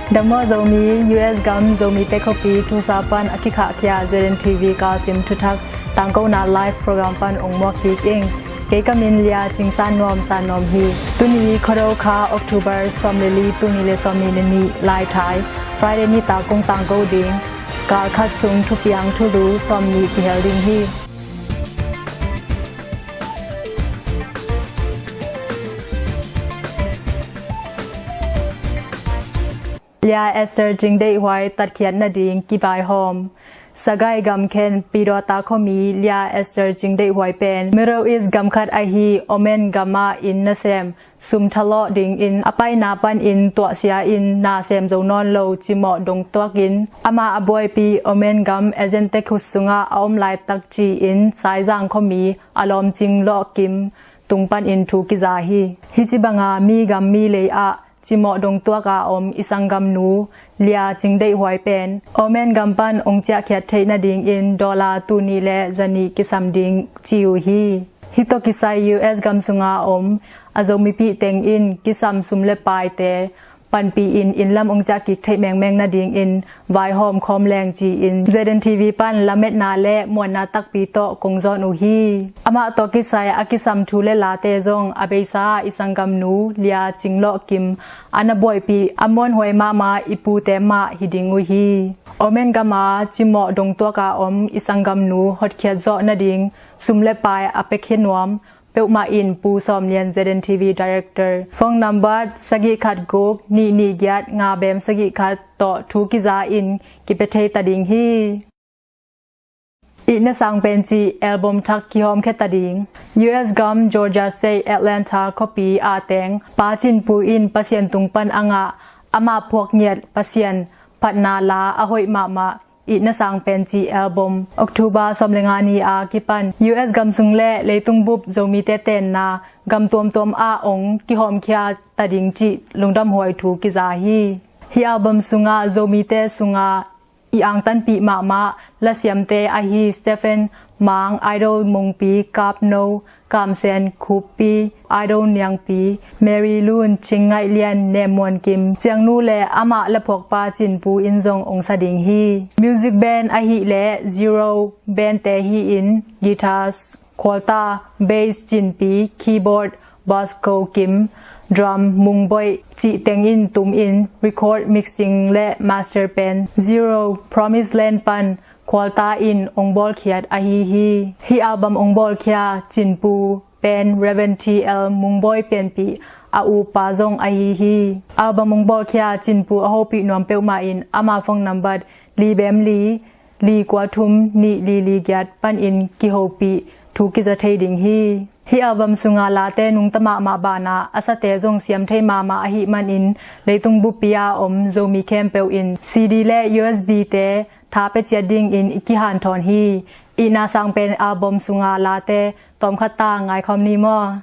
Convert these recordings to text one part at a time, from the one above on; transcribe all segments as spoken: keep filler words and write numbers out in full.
Dam aw Zomi, U S gam Zomite khuapi Tulsa pan a kikhahkhia Z N T V Kalsim thuthak tangkona live program pan ong muak kik ing. Kei ka min Lia Cing San Nuam, San Nuam hi. Tuni Khuado kha October sawm le li, tul nih le sawmnih le nih, Laithai, Friday nitak kong tangko ding. Kal khat sung thupiang thulu sawmnih kihel ding hi. Lia Esther Cing Deih Huai tatkhiat nading kivaihawm. Sagaing gam khen Pidawta khuami Lia Esther Cing Deih Huai pen Middle East gam khat ahi Oman gamah inn nasem sum thalawh dingin a paina panin tuahsia in na sem zo nawn lo cimawh dong tuakin amah a buaipi Oman gam agent te khut sungah a om laitak ci-in Saizang khuami a lawmcing lawhkim tung panin thu kiza hi. Hih ci banga mi gam mi lei ah cimawh dong tuaka om i sanggamnu Lia Cing Deih Huai pen Oman gam pan ong ciahkhiat theih nadingin dollar tul nih le zanih kisam ding ci uh hi. Hih tawh kisai U S gam sunga om a Zomipih teng in kisam sum le paite panpih in inn lam ong ciah kik theih mengmeng nadingin vaihawm khawm leng ci-in Z N T V pan lametna le muanna takpi tawh kong zawn uh hi. Amah tawh kisai a kisam thu le late zong a beisa i sanggamnu Lia Cing lawhkim a na buaipih a muanhuai mahmah i pute mah hi ding uh hi. Oman gama cimawh dong tuaka om i sanggamnu hotkhiat zawh nading sum le pai a piakhia nuam peuhmah in Pu Sawm Lian, Z N T V Director. Phone number sagih khat guk nih nih giat nga bem sagih khat tawh thu kiza in kipia thei ta ding hi. Itna Sang Pen cih album thak kihawmkhia ta ding. U S gam Georgia State Atlanta khuapi a teng Pa Cin Pu in Pasian tung pan a ngah amah phuak ngiat Pasian phatna la a hoih mahmah Itna Sang Pen cih album October sawm le nga ni a kipan U S gam sung le leitung bup Zomite tenna gam tuamtuam ah ong kihawmkhia ta ding cih lungdamhuai thu kiza hi. Hih album sungah Zomite sungah i angtanpih mahmah lasiamte ahi Stephen Mang, Idol Mungpi, Kap No, Kam Sen, Khup Pi, Idol Niangpi, Mary Lun, Cing Ngaih Lian, Nem Muan Kim, Ciangnu le amah laphuakpa Cin Pu in zong ong sa ding hi. Music band ahih leh Zero Band te hi-in guitar Khualta, bass Cin Pi, keyboard Bosco Kim, drum Mung Boih cih teng in tum in record, mixing le master pen Zero Promised Land pan Khualta in ong bawlkhiat ahi hi. Hih album ong bawlkhia Cin Pu pen Reverend T L Mung Boih pianpih a upa zong ahi hi. Album ong bawlkhia Cin Pu a hopih nuam peuhmah in ama phone number li bem li, li kua thum, nih li li giat panin kihopih thu kiza thei ding hi. Hih album sunga late nungta mahmah banah a sate zong siam thei mahmah ahih manin leitung buppi a om Zomi khempeuh in C D le U S B te tha pia ciat dingin i kihanthawn hi. Itna Sang Pen album sunga late tawmkhat ta ngaikhawm ni maw?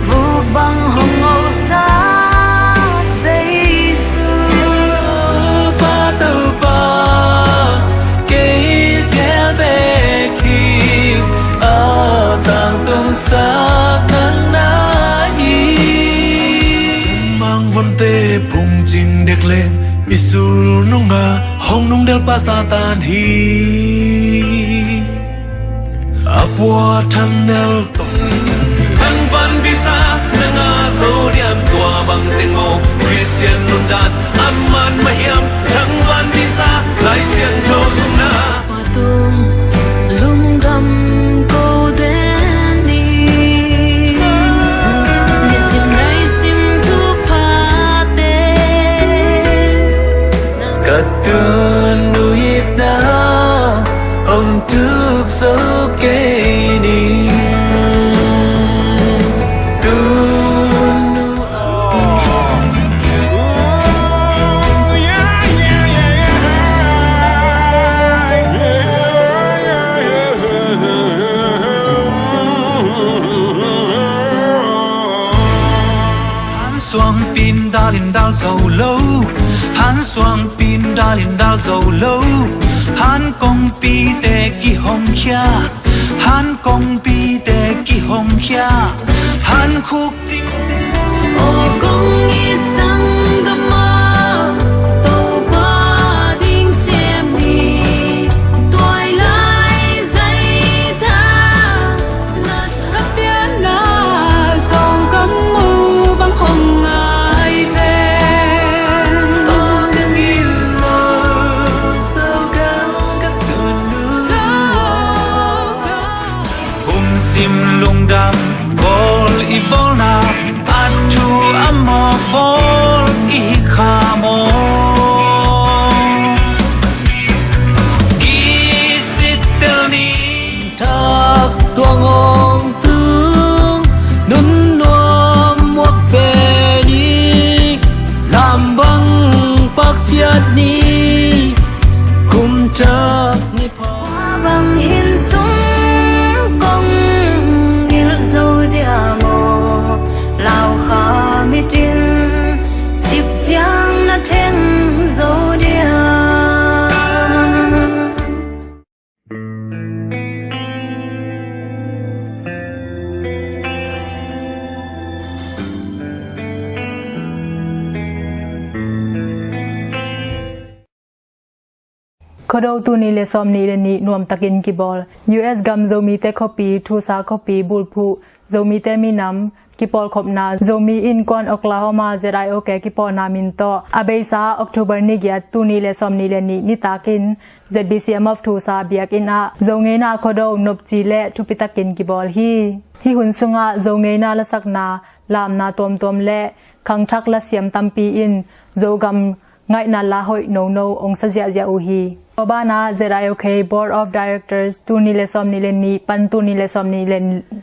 Vuk bang hong ngosak Jesu. Pa Topa, kei gel bek hi, a tangtungsak nang na hi. Mangvonte phungcing dek leng i sul nungah hong nungdel pa Satan hi. A pua thangnel tawh thangvan visa na ngah zo diam? Tua bang teng maw Khristian nundan a man mah hiam? Thangvan visa Lai Siangtho zumna tung lungdam ko den ni. Nisim naisim thuphate ka tun nuitna hong tuk zo kei ni. Tun nu Indal indal zo lo, han suang pindal indal zo lo, han kongpite kihongkhia, han kongpite kihongkhia, han khuk cingte. Aw kong it sanggam ah, Topa ding sem ni, tuailai zaitha na ka pianna Zogam mu bang hong ngai ve. Aw ka ngil lo, Zogam ka tun lo. Zogam. Umsim lungdam bawl i bawlna, a thu a mawk bawl i hi kha maw? Kisittel ni. Thak tuang hong tung, nun nuam muak ve ni, lam bang pak ciat ni, kum thak ni. Bang hin sung kong ngilh zo dia maw? Lau kha mitin cip ciang na theng zo dia. Khuado tul nih le sawmnih le nih nuamtakin kibawl. U S gam Zomite khuapi Tulsa khuapi bulphuh Zomite minam kipawlkhopna Zomi Innkuan Oklahoma Z I O K kipawlna min tawh a beisa October ni giat tul nih le sawmnih le nih nitakin Z B C M of Tulsa biakinn ah Zo ngeina Khuado nopci le thupitakin kibawl hi. Hih hun sungah Zo ngeina lasakna, lamna tuamtuam le khangthak lasiam tampi in Zogam ngaihna la hoih nono ong sa ziahziah uh hi. Tua banah Z I O K Board of Directors tul nih le sawmnih le nih pan tul nih le sawmnih le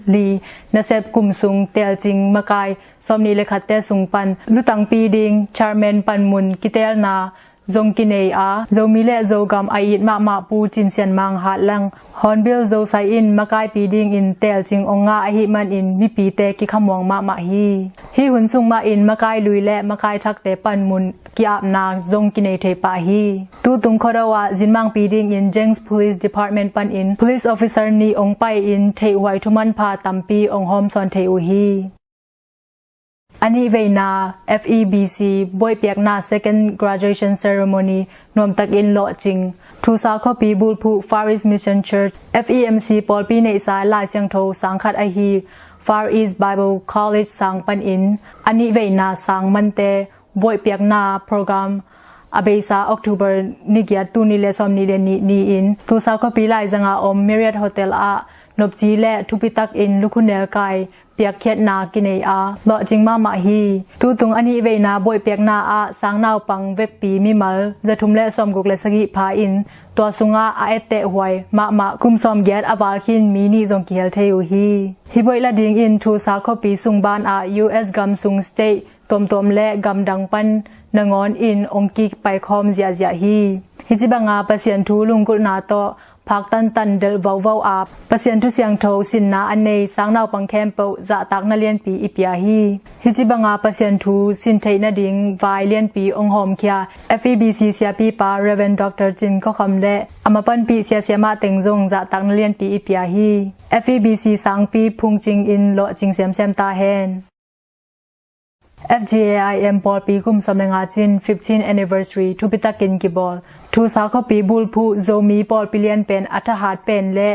li nasep kum sung teelcing makai sawmnih le khatte sung pan lutangpi ding chairman panmun kiteelna zong kinei a, Zomi le Zogam a it mahmah Pu Cin Sian Mang Hat Lang Hornbill Zosai in makaipi dingin teelcing ong ngah ahih manin mipite kikhamuang mahmah hi. Hih hun sung mahin makai lui le makai thakte panmun ki-apna zong kinei thei pah hi. Tutung Khuado ah zinmangpi dingin Jenks Police Department panin police officer nih ong pai-in theihhuai thumanpha tampi ong hawmsawn thei uh hi. A nih veina F E B C buaihpiakna second graduation ceremony nuamtakin lawhcing. Tulsa khuapi bulphuh Far East Mission Church, F E M C pawlpi neihsa Lai Siangtho sang khat ahi Far East Bible College sang panin a nih veina sang mante buaihpiakna program a beisa October ni giat tul nih le sawmnih le nih ni-in Tulsa khuapi laizanga om Marriott Hotel ah nopci le thupitakin lukhunelkai piakkhiatna kinei a lawhcing mahmah hi. Tutung a nih veina buaihpiakna ah sangnaupang vekpi mimal zathum le sawmguk le sagih pha in tua sungah a ettehhuai mahmah kum sawmgiat a valkhin mi nih zong kihel thei uh hi. Hih buaih la dingin Tulsa khuapi sung banah U S gam sung state tuamtuam le gamdang pan nangawn in ong kipaikhawm ziahziah hi. Hih ci banga Pasian thu lunggulhna tawh phak tantan delh vauvau a Pasian thu siangtho sinna a nei sangnaupang khempeuh zahtakna lianpi i pia hi. Hih ci banga Pasian thu sin theih nading vai lianpi ong hawmkhia F E B C siapipa Reverend Doctor Cin Khua Kham le a mapanpih siasia mah teng zong zahtakna lianpi i pia hi. F E B C sangpi phungcing in lawhcing semsem ta hen. F G A I M pawlpi kum sawm le nga cin fifteen anniversary thupitakin kibawl. Tulsa khuapi bulphuh Zomi pawlpi lian pen a thahat pen le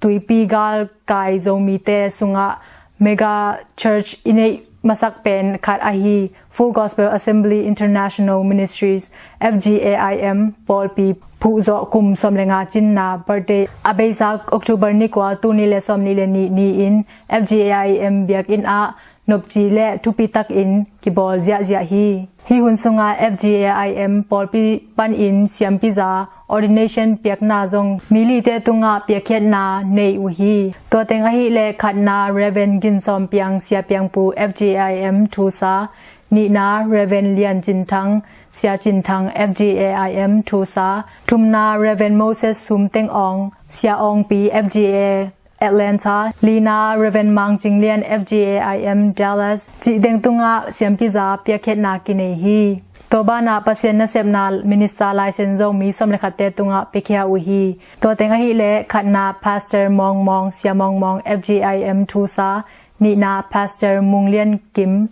tuipi galkai Zomite sungah mega church i neih masak pen khat ahi Full Gospel Assembly International Ministries, F G A I M pawlpi phuhzawh kum sawm le nga cinna birthday a beisa October ni kua tul nih le sawmnih le nih ni-in F G A I M biakinn ah nopci le thupitakin kibawl ziahziah hi. Hih hun sungah F G A I M pawlpi panin siampiza ordination piakna zong mi lite tungah piakkhiatna nei uh hi. Tua teng ahih leh khatna Reverend Gin Sawm Piang Sia Piang Pu F G A I M Tulsa, nihna Reverend Lian Cin Thang Sia Cin Thang F G A I M Tulsa, thumna Reverend Moses Sum Teng Awng Sia Awngpi F G A Atlanta, lina Reverend Mang Cing Lian, F G A I M Dallas, cih teng tungah siampiza piakkhiatna kinei hi. Tua banah Pasian nasepna minister license zo mi sawm le khatte tungah piakhia uh hi. Tua teng ahih leh khatna Pastor Mawng Mawng, Sia Mawng Mawng, F G I M Tulsa, nihna Pastor Mung Lian Kim,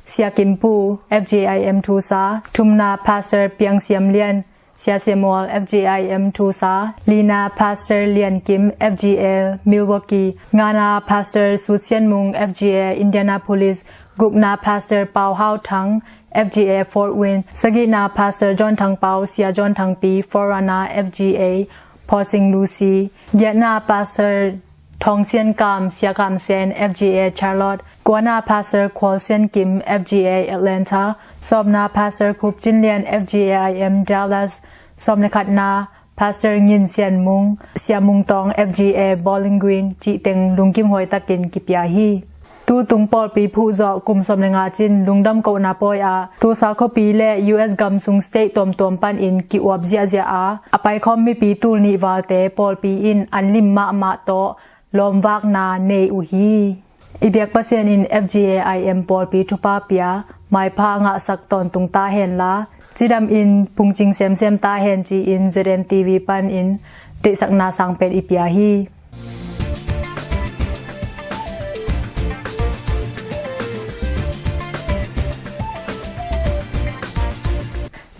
Sia Kim Pu, F G I M Tulsa, thumna Pastor Piang Siam Lian, Sia Samuel, F G I M Tulsa, lina Pastor Lian Kim, F G A Milwaukee, ngana Pastor Sut Sian Mung, F G A Indianapolis, gupna Pastor Pau Hau Thang, F G A Fort Wayne, sagihna Pastor John Thang Pau, Sia John Thang Pi, forerunner, F G A Pausing Lucy, giatna Pastor Thawng Sian Kam, Sia Kam Sen, F G A Charlotte, kuana Pastor Khual Sian Kim, F G A Atlanta, sawmna Pastor Khup Cin Lian, F G A I M Dallas, sawm le khatna Pastor Ngin Sian Mung, Sia Mung Tawng, F G A Bowling Green, cih teng lungkim huai takin kipia hi. Tutung pawlpi phuh zawh kum sawm le nga cin lungdam kohna pawi ah Tulsa khuapi le U S gam sung state tuamtuam panin ki-uap ziahziah a, a paikhawm mipi tul nih valte pawlpi in an lim mahmah tawh lawmvakna nei uh hi. I biak Pasian in F G A I M pawlpi thupha pia, maipha ngahsak tawntung ta henla, cidam in pungcing semsem ta hen ci-in Z N T V panin deihsakna sang pen i pia hi.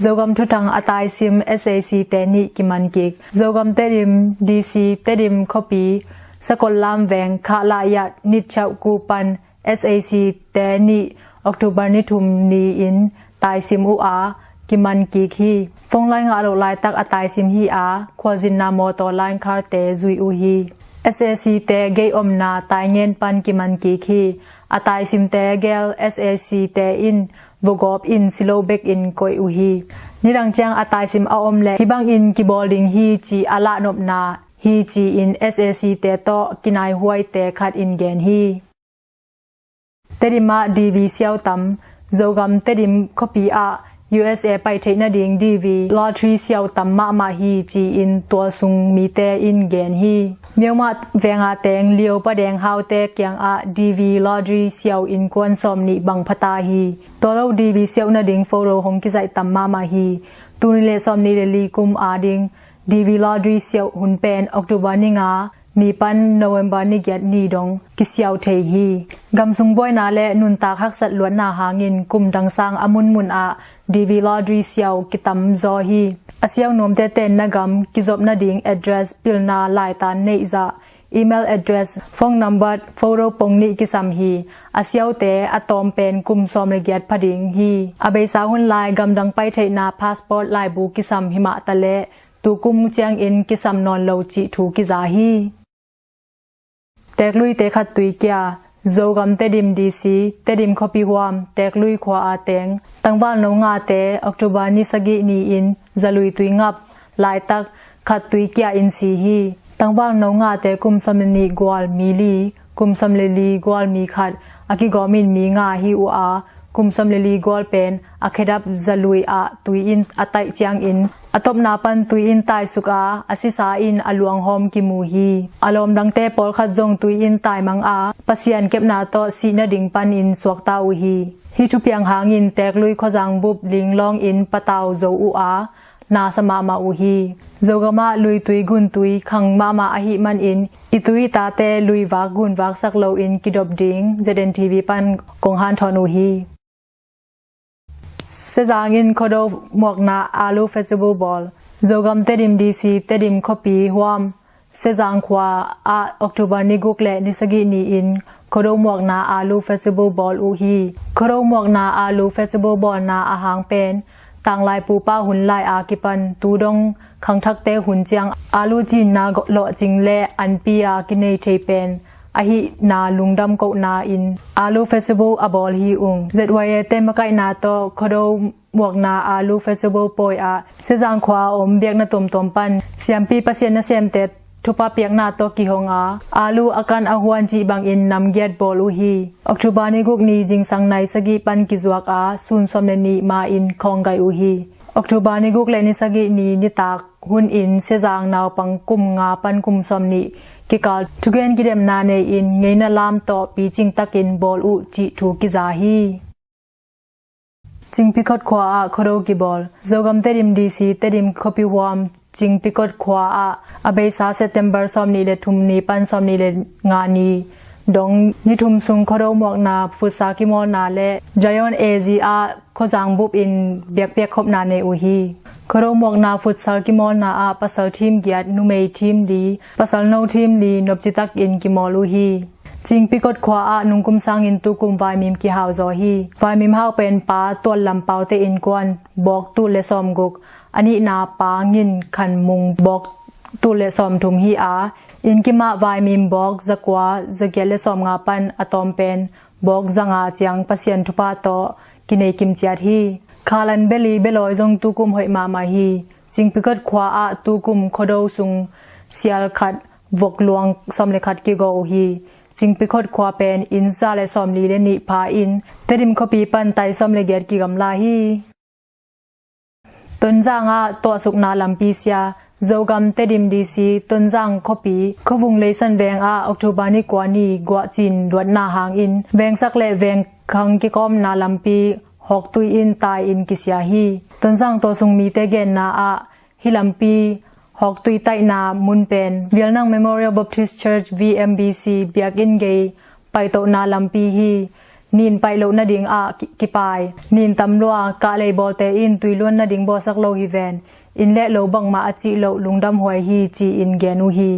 Zogam thuthang a taisim S A C te nih kiman kik. Zogam Tedim D C Tedim khuapi Sakollam veng Khah Lah Yat nit chauh ku pan S A C te nih October ni thum ni-in taisim uh a kiman kik hi. Phone line ngah loh laitak a taisim hi a, khualzinna mawtaw line kharte zui uh hi. S A C te gei omna taingen pan kiman kik hi. A taisimte gel S A C te in vugawp in silo bekin koih uh hi. Nidang ciang a taisim a om le hih bangin kibawl ding hi ci a lahnopna hi ci-in S A C te tawh kinaihuaite khat in gen hi. Tedim ah D V siau tam, Zogam Tedim khuapi ah U S A pai theih nading D V lottery siau tam mahmah hi ci-in tualsung mite in gen hi. Myanmar venga teng Lio Padeng Haute kiangah D V lottery siau innkuan sawm nih bang phata hi. Tua lo D V siau nading foro hong kizaih tam mahmah hi. Tuni le sawm nih le li kum ading D V lottery siau hun pen October ni nga ni pan November ni giat ni dong kisiau thei hi. Gamsung buaina le nuntak haksat luatna hangin kum dang sang a munmun ah D V lottery siau kitam zaw hi. A siau nuamte ten na gam kizop nading address, pilna laitan neihzah, email address, phone number, photo pong nih kisam hi. A siaute a tawm pen kum sawm le giat pha ding hi. A beisa hun lai gamdang pai theihna passport laibu kisam himah ta le tukum ciangin kisam nawn lo cih thu kiza hi. Tekluite khat tui kia, Zogam Tedim D C, Tedim khuapi huam, Teklui khua a teng, tangvalno ngate October ni sagih ni-in zalui tui ngap laitak khat tui kia in si hi. Tangvalno ngate kum sawm le nih gual mi li, kum sawm le li gual mi khat a kigawmin mi nga hi uh a, kum sawm le li gual pen a khedap zalui ah tui in a taih ciangin a topna pan tui in taisuk a, a sisa in a luanghawm kimu hi. A lawmdangte pawlkhat zong tui in taimang a, Pasian kepna tawh sih nading panin suakta uh hi. Hih thupiang hangin Teklui khuazang bup linglawngin patau zo uh a, nasa mahmah uh hi. Zogam ah luitui guntui khang mahmah ahih manin i tui tate luivak gunvak sak loin kidop ding Z N T V pan kong hanthawn uh hi. Sezang in Khuado muakna Alu Festival bawl. Zogam Tedim D C Tedim khuapi huam Sezang khua ah October ni guk le ni sagih ni-in Khuado muakna Alu Festival bawl uh hi. Khuado muakna Alu Festival bawlna a hang pen tanglai pupa hun lai a kipan tu dong khangthakte hun ciang alu cinna lawhcing le anpi a kinei thei pen ahihna lungdam kohna in Alu Festival a bawl hi ung. Z Y A te makaihna tawh Khuado muakna Alu Festival pawi ah Sezang khua a om biakna tuamtuam pan siampi Pasian nasemte thupha piakna tawh kihong a, alu a kan a huan cih bangin namgiat bawl uh hi. October ni guk ni zingsang nai sagih pan kizuak a, sun sawm le nih ma-in khawng gaih uh hi. October ni guk le ni sagih ni nitak hun in Sezang naupang kum nga pan kum sawmnih kikal thugen kidemna nei-in ngeina lam tawh picing takin bawl uh cih thu kiza hi. Cingpikot khua ah Khuado kibawl. Zogam Tedim D C Tedim khuapi huam Cingpikot khua ah a beisa September sawmnih le thum ni pan sawmnih le nga ni dong ni thum sung Khuado muakna futsa kimawlna le Zion A Z ah khuazang bup in biakpiak khopna nei uh hi. Khuado muakna futsal kimawlna ah pasal team giat, numei team li, pasal no team li nopci takin kimawl uh hi. Cingpikot khua ah nungkum sangin tukum vaimim kihau zaw hi. Vaimim hau pen Pa Tual Lam Paute innkuan bawk tul le sawmguk, a nihna Pa Ngin Khan Mung bawk tul le sawmthum hi a, inn kimah vaimim bawk zakua, zagiat le sawmnga pan a tawm pen bawk zanga ciang Pasian thupha tawh kinei kimciat hi. Khalan beli belawi zong tukum hoih mahmah hi. Cingpikot khua ah tukum Khuado sung sial khat vok luang sawm le khat kigo uh hi. Cingpikot khua pen inn za le sawmli le nih pha in Tedim khuapi pan tai sawm le giat kigamla hi. Tonzang ah tuahsukna lampi sia. Zogam Tedim D C Tonzang khuapi Khuavung Leisan Veng ah October ni kua ni guahcin luatna hangin vengsak le vengkhang kikawmna lampi hawktui in tai in kisia hi. Tonzang tuahsung mite genna ah hih lampi hawktui taihna mun pen Vialnang Memorial Baptist Church V M B C biakinn gei paitohna lampi hi. Nin paih loh nading ah ki-, kipai. Nin tam lua, kahlei bawlte in tui luan nading bawlsak lo hi ven. Inn le lo bangmah a cih loh lungdamhuai hi ci-in gen uh hi.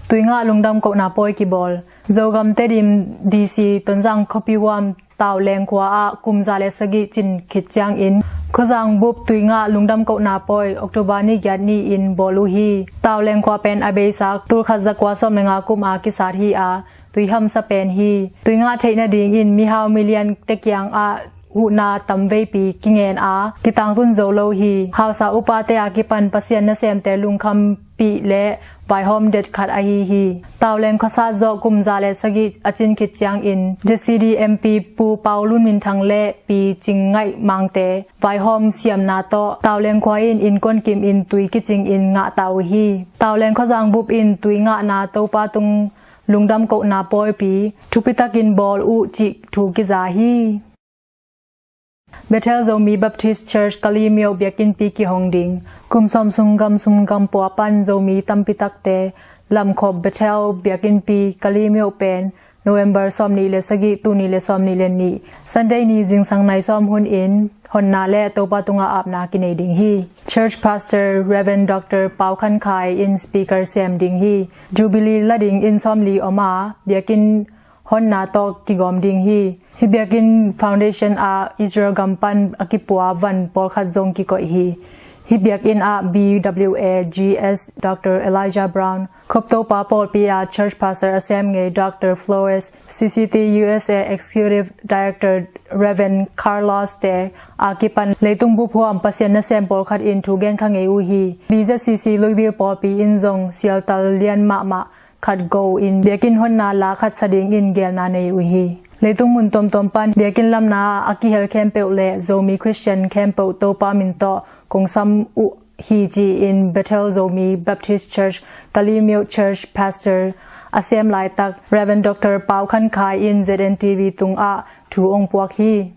Tuingah lungdam kohna pawi kibawl. Zogam Tedim D C Tonzang khuapi huam Tauleng khua ah kum za le sagih cin khit ciangin khuazang bup tuingah lungdam kohna pawi October ni giat ni-in bawl uh hi. Tauleng khua pen a beisa tulkhat zakua sawm le nga kum a kisat hi a, tuihamsa pen hi. Tuingah theih nadingin mihau milian te kiangah huhna tamveipi kingen a, kitangtun zo lo hi. Hausa upate a kipan Pasian nasemte lungkhampih le vaihawm det khat ahi hi. Tauleng khuasat zawh kum za le sagih a cin khit ciangin Z C D M P Pu Pau Lun Min Thang le Pi Cing Ngaih Mangte vaihawm siamna tawh Tauleng khua in innkuan kim in tui kicing in ngah ta uh hi. Tauleng khuazang bup in tui ngahna Topa tung lungdam kohna pawipi thupitakin bawl uh cih thu kiza hi. Bethel Zomi Baptist Church Kalimyo biakinnpi kihong ding. Kum sawm sung gam sung gam pua pan Zomi tampi takte lamkhop Bethel biakinnpi Kalimyo pen November sawmnih le sagih, tul nih le sawmnih le nih Sunday ni zingsang nai sawm hun in honna le Topa tunga apna kinei ding hi. Church Pastor Reverend Doctor Pau Khan Khai in speaker sem ding hi. Jubilee la ding inn sawmli om a, biakinn honna tawh kigawm ding hi. Hih biakinn foundation ah Israel gam pan a kipua van pawlkhat zong kikoih hi. Hih biakinn ah B W A G S Doctor Elijah Brown, Khoptopa pawlpi ah Church Pastor a sem ngei Doctor Flores, C C T U S A Executive Director Reverend Carlos te a kipan leitung buphuam Pasian nasem pawlkhat in thu gen kha ngei uh hi. B Z C C Louisville pawlpi in zong sialtal lian mahmah khat go in biakinn honna la khat sa dingin gelna nei uh hi. Leitung mun tuamtuam pan biakinn lamna a kihel khempeuh le Zomi Christian khempeuh Topa min tawh kongsam uh hi ci-in Bethel Zomi Baptist Church Kalimyo Church Pastor a sem laitak Reverend Doctor Pau Khan Khai in Z N T V tungah thu ong puak hi.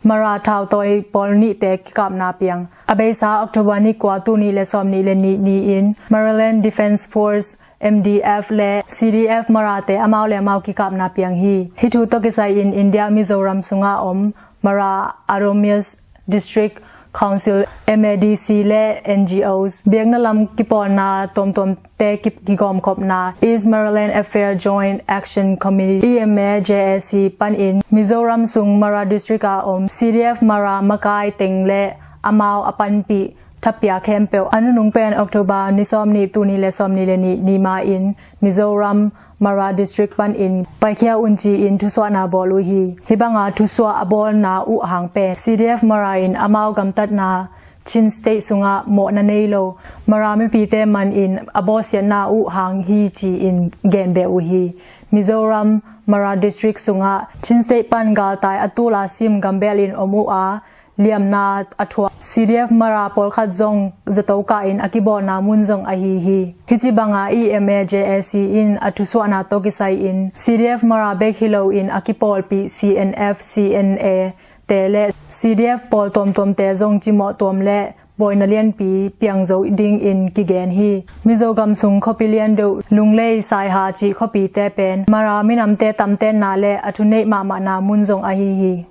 Mara thautawi pawl nihte kikapna piang. A beisa October ni kua, tul nih le sawmnih le nih ni-in Maraland Defense Force, M D F, le C D F Mara te amau le amau kikapna piang hi. Hih thu tawh kisai-in India Mizoram sunga om Mara Autonomous District Council, M A D C, le N G Os, biakna lam kipawlna tuamtuam te ki-, kigawmkhopna East Maraland Affair Joint Action Committee, E M A J A C, panin Mizoram sung Mara District a om C D F Mara makai teng le amau a panpih thapia khempeuh a nunung pen October ni sawmnih, tul nih le sawmnih le nih ni ma-in Mizoram Mara District panin paikhia un ci-in thusuahna bawl uh hi. Hih banga thusuah a bawlna uh hang pen C D F Mara in amau gamtatna Chin State sungah mawhna nei lo Mara mipite manin a bawlsiatna uh hang hi ci-in genbeh uh hi. Mizoram Mara District sungah Chin State pan galtai a tul a sim gambel in om uh a, liamna a thuak C D F Mara pawlkhat zong zato kah in a kibawlna mun zong ahi hi. Hih ci banga E M A J A C in a thusuahna tawh kisai in C D F Mara bek hi lo in a kipawlpih C N F, C N A te le C D F pawl tuamtuamte zong cimawh tuam le buaina lianpi piang zo dingin kigen hi. Mizo gam sung khuapi lian deuh Lunglei, Saiha cih khuapite pen Mara minamte tamtenna le a thuneih mahmahna mun zong ahi hi.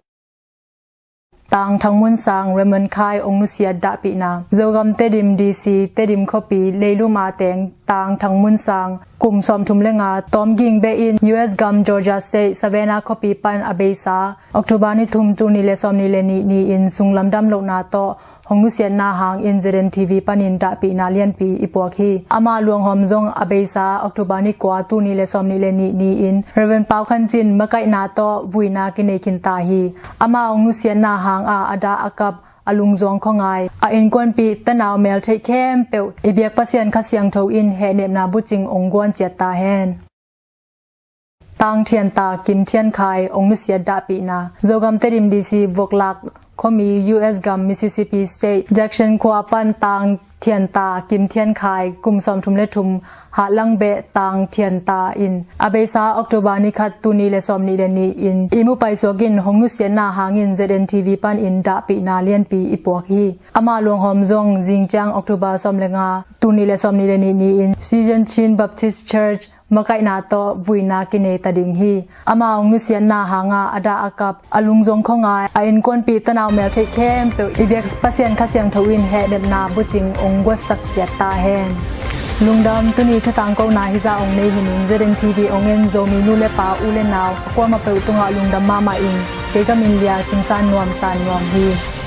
Tang Thang Mun Sang, Raymond Khai, ong nusiat dahpihna. Zogam Tedim D C, Tedim khuapi, Leilum a teng Tang Thang Mun Sang, kum sawmthum le nga, tawm ging beh in U S gam Georgia State, Savannah khuapi pan a beisa October ni thum, tul nih le sawmnih le nih ni-in sunglam damlohna tawh hong nusiatna hangin Z N T V panin dahpihna lianpi i puak hi. Ama luanghawm zong a beisa October ni kua, tul nih le sawmnih le nih ni-in Reverend Pau Khan Cin makaihna tawh vuina kinei khinta hi. Ama hong nusiatna hanga a dah a kap, a lungzuang khuangai, a innkuanpih tanau meltheih khempeuh i biak Pasian Kha Siangtho in hehnepna bucing ong guan ciat ta hen. Tang Thianta Kim Thian Khai, ong nusiat dahpihna. Zogam Tedim D C, Voklak khuami, U S gam Mississippi State, Jackson khua pan Tang Thianta Kim Thian Khai, kum sawmthum le thum, Hatlang beh Tang Thianta in a beisa October ni khat, tul nih le sawmnih le nih in ihmu paisuak in hong nusiatna hangin Z N T V panin dahpihna lianpi i puak hi. Ama luanghawm zong zingciang October sawm le nga, tul nih le sawmnih le nih ni-in Citizen Chin Baptist Church makaihna tawh vuina kinei ta ding hi. Ama hong nusiatna hanga a dah a kap, a lungzuang khuangai, a innkuanpih tanau meltheih khempeuh i biak Pasian Kha Siangtho in hehnepna bucing ong guatsak ciat ta hen. Lungdam. Tuni thutangkona hizah ong nei hi ning. Z N T V ong en Zomi nu le pa, u le nau, a kuamah peuh tungah lungdam mahmah ing. Kei ka min Lia Cing San Nuam, San Nuam hi.